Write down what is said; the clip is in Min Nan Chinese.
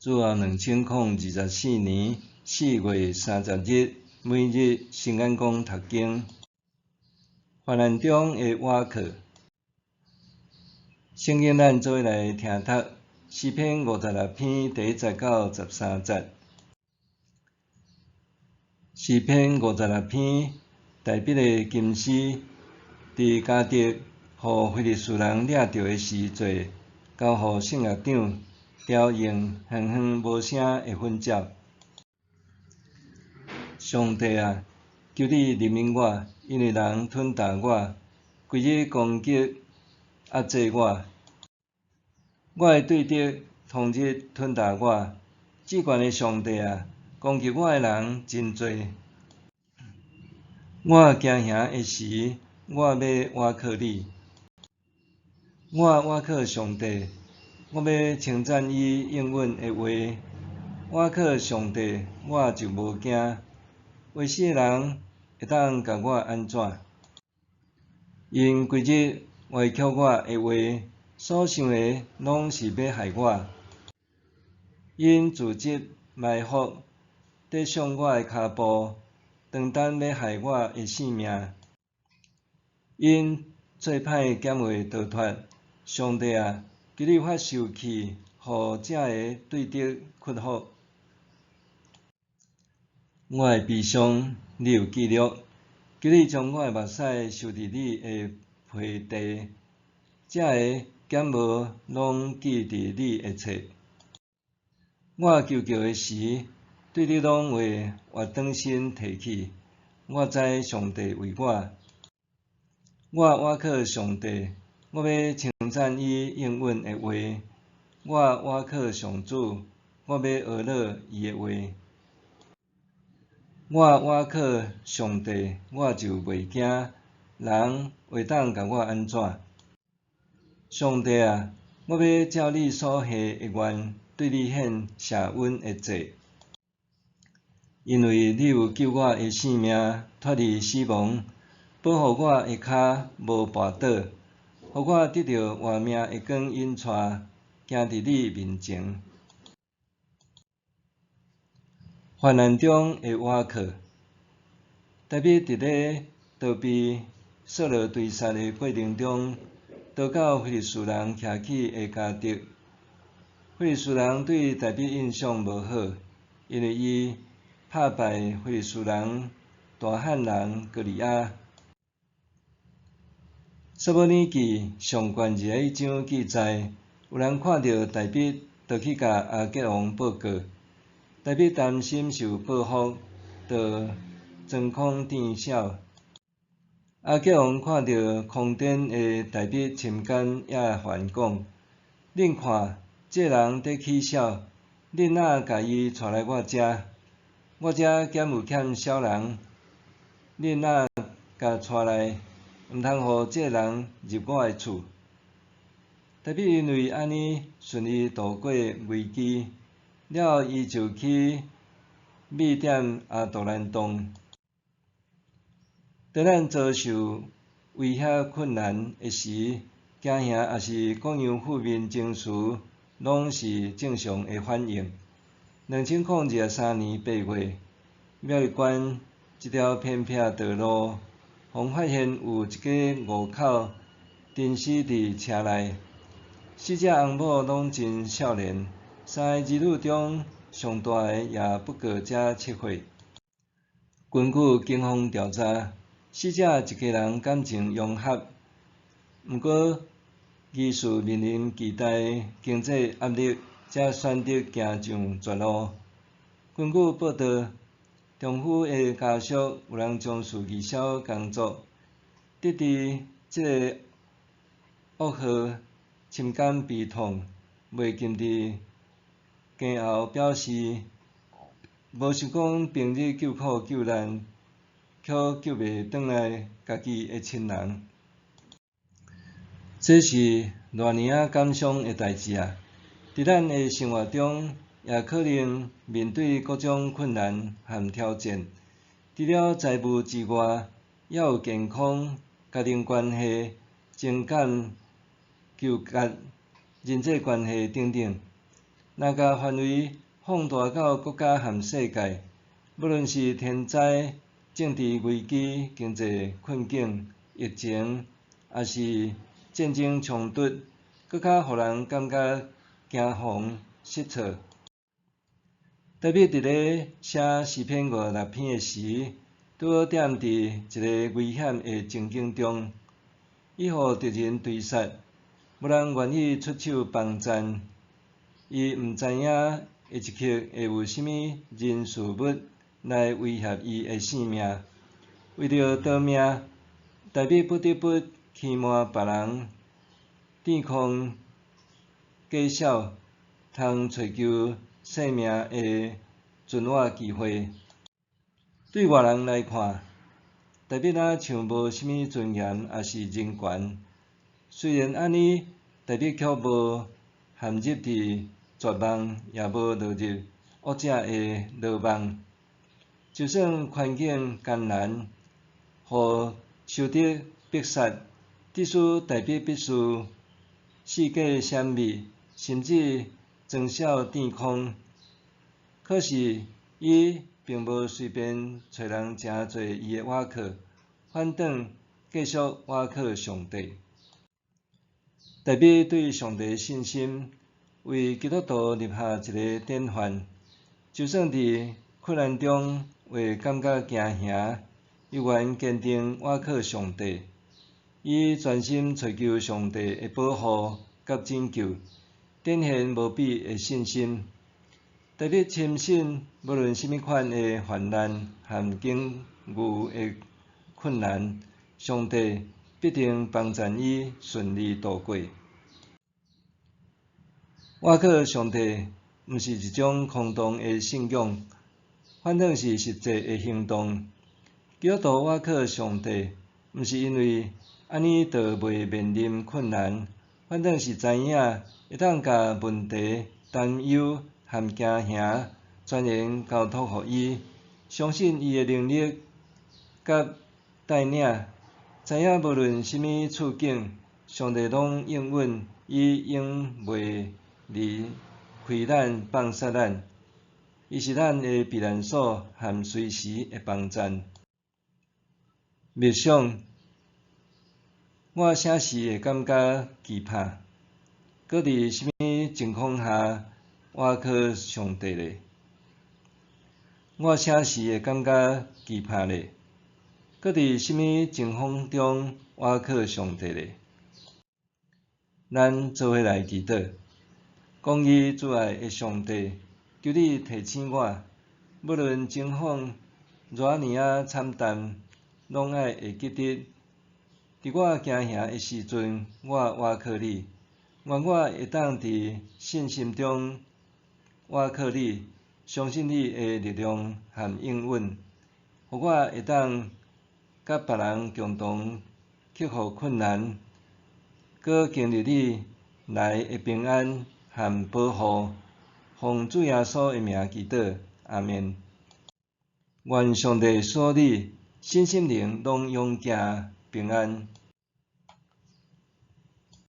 主後2024年4月30日，每日新眼光讀經，患難中的倚靠。聖經咱做伙來聽讀詩篇56篇第一節到13節。詩篇五十六篇，大衛的金詩，佇迦特予非利士人掠著的時做，交予聖樂長，調用遠遠無聲的奮鳥。上帝啊，求你憐憫我，因為人吞噬我，規日攻擊壓制我。我的對敵終日吞噬我，至懸的上帝啊，攻擊我的人真濟。我驚嚇的時，我欲倚靠你。我倚靠上帝，我欲稱讚伊應允的話。倚靠上帝，我就無驚。會死的人會當共我按怎？𪜶規日歪曲我的話，所想的攏是欲害我。𪜶組織埋伏，綴上我的跤步，當等欲害我的性命。𪜶做歹減袂逃脫。上帝啊，求你發受氣，予這个對敵屈服。我的悲傷，你有記錄，求你將我的目屎收佇你的皮袋，這个減無攏記佇你的冊。我求告的時，對敵攏會活轉身退去。我知上帝為我，我倚靠上帝，我欲稱讚伊應允的話。我倚靠上主，我欲學咾伊的話。我倚靠上帝，我就袂驚，人會當共我按怎？上帝啊，我欲照你所許的願，對你獻謝恩的祭。因為你有救我的性命脫離死亡，保護我的跤無跋倒，予我得著活命的光引帶，行佇你面前。患難中的倚靠，大衛佇咧逃避掃羅追殺的過程中，逃到非利士人徛起的迦特。非利士人對大衛印象無好，因為伊拍敗非利士人大漢人歌利亞。撒母耳記上卷21章記載，有人看著大衛，就去共亞吉王報告。大衛擔心受報復，就裝空転痟。亞吉王看著瘋癲的大衛，深感厭煩，講：恁看，這人佇起痟，恁若共伊帶來我遮，我遮敢有欠痟人？恁若共帶來，毋通予這人入我的厝。大衛因為按呢順利渡過危機，了後伊就去米店亞杜蘭洞。當咱遭受威脅困難的時，驚嚇抑是各樣負面情緒，攏是正常的反應。2023年8月，苗栗縣一條偏僻道路，予發現有一家五口釘死佇車內，死者翁某攏真少年，三个兒女中上大的也不過才7歲。根據警方調查，死者一家人感情融洽，毋過疑似面臨巨大經濟壓力，才選擇行上絕路。根據報導，丈夫的家屬有人從事義消工作，得知這个噩耗，深感悲痛，袂禁佇哽喉表示，無想講平日救苦救難，卻救袂轉來家己的親人。這是偌爾仔感傷的代誌啊！佇咱的生活中，也可能面對各種困難和挑戰。除了財務之外，猶有健康、家庭關係、情感糾葛、人際關係等等。若共範圍放大到國家和世界，無論是天災、政治危機、經濟困境、疫情，抑是戰爭衝突，閣較予人感覺驚惶失措。大衛佇咧寫詩篇56篇的時，拄好踮佇一個危險的情景中，伊予敵人追殺，無人願意出手幫贊。伊毋知影下一刻會有啥物人事物來威脅伊的性命。為著逃命，大衛不得不欺瞞別人，抵抗假笑，通揣求性命的存活機會。對外人來看，大衛若像無啥物尊嚴，抑是人權。雖然按呢，大衛卻無陷入佇絕望，也無落入惡者的羅網。就算環境艱難，予仇敵逼殺，致使大衛必須四界閃避，甚至裝痟佯誆。可是，伊並無隨便揣人成做伊的倚靠，反轉繼續倚靠上帝。大衛對上帝信心，為基督徒立下一个典範。就算佇困難中會感覺驚嚇，依然堅定倚靠上帝。伊專心揣求上帝的保護佮拯救，展現無比的信心。大衛深信，無論啥物款的患難和境遇的困難，上帝必定幫贊伊順利度過。倚靠上帝，毋是一種空洞的信仰，反轉是實際的行動。基督徒倚靠上帝，毋是因為按呢就袂面臨困難，反轉是知影會當共問題、擔憂和驚嚇全然交託予伊，相信伊的能力佮帶領，知影無論啥物處境，上帝攏應允伊永袂離開咱、放殺咱。伊是咱的避難所和隨時的幫贊。默想，我啥時會感覺懼怕？閣佇啥物情況下倚靠上帝咧？我啥時會感覺懼怕咧？閣佇啥物情況中倚靠上帝咧？咱做伙來祈禱，公義慈愛的上帝，求你提醒我，無論情況偌爾仔慘淡，攏愛會記得，佇我驚嚇的時陣，我倚靠你。願我會當佇信心中倚靠你，相信你的力量和應允，予我會當佮別人共同克服困難，閣經歷你來的平安和保護。奉主耶穌的名祈禱，阿們。願上帝賜予你身心靈攏勇健平安。